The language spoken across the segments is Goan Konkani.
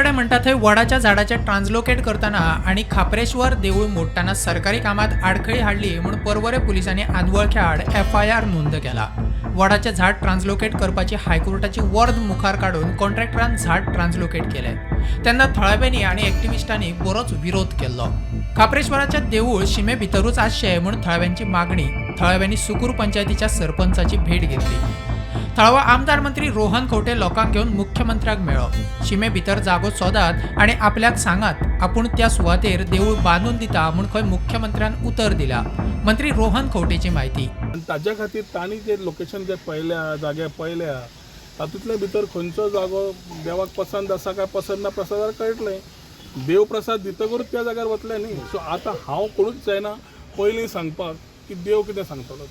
कडेन म्हणटा थंय वडाच्या झाडाचें ट्रान्सलोकेट करतना आनी खाप्रेश्वर देवूळ मोडटना सरकारी कामात आडखळी हाडली म्हूण पर्वरे पुलिसांनी आदवळख्या आड एफआयआर नोंद केला. वडाचें झाड ट्रान्सलोकेट करपाची हायकोर्टाची वर्द मुखार काडून कॉन्ट्रॅक्टरान झाड ट्रान्सलोकेट केलें तेन्ना थळाव्यांनी आनी एक्टिविस्टांनी बरोच विरोध केल्लो. खाप्रेश्वराचें देवूळ शिमे भितरूच आसचें म्हूण थळाव्यांची मागणी. थळाव्यांनी सुकूर पंचायतीच्या सरपंचाची भेट घेतली. थळावो आमदार मंत्री रोहन खंवटे लोकांक घेवन मुख्यमंत्र्याक मेळ्ळो. शिमे भितर जागो सोदात आनी आपल्याक सांगात, आपूण त्या सुवातेर देवूळ बांदून दिता म्हूण खंय मुख्यमंत्र्यान उतर दिला. मंत्री रोहन खंवटेची म्हायती. आनी ताज्या खातीर तांणी जे लोकेशन जे पळयल्या, जागे पळयल्या, तातूंतले भितर खंयचो जागो देवाक पसंत आसा काय पसंत ना प्रसादार कळटलें. देव प्रसाद दितकूच त्या जाग्यार वतले न्ही. सो आतां हांव कोणूच जायना पयलीं सांगपाक की देव कितें सांगतलो.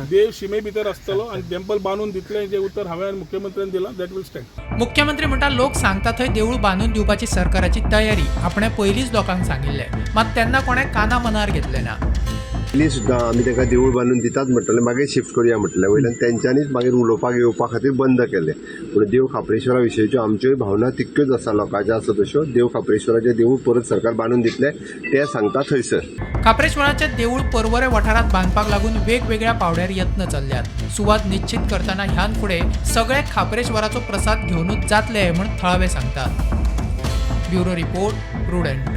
देव शिमे भितर आसतलो आनी टेम्पल बांदून दितलें जें उतर हांवें आनी मुख्यमंत्र्यान दिलां, that will stand. मुख्यमंत्री म्हणटा, लोक सांगता थंय देवूळ बांदून दिवपाची सरकाराची तयारी. आपणें पयलींच लोकांक सांगिल्लें, मात तेन्ना कोणें काना मनार घेतलें ना. पयलीं सुद्दां आमी तांकां देवूळ बांदून दितात म्हटलें, मागीर शिफ्ट करुया म्हटलें. वयल्यान तेंच्यांनीच मागीर उलोवपाक येवपा खातीर बंद केलें. पूण देव खाप्रेश्वरा विशयच्यो आमच्योय भावना तितक्योच आसा लोकांच्यो आसा तश्यो. देव खाप्रेश्वराचें देवूळ परत सरकार बांदून दितलें तें सांगता थंयसर. खाप्रेश्वराचें देवूळ पर्वरे वाठारांत बांदपाक लागून वेगवेगळ्या पावड्यार यत्न चल्ल्यात. सुवात निश्चित करतना ह्यान फुडें सगळे खाप्रेश्वराचो प्रसाद घेवनूच जातले म्हूण थळावे सांगतात. Bureau report, Prudent.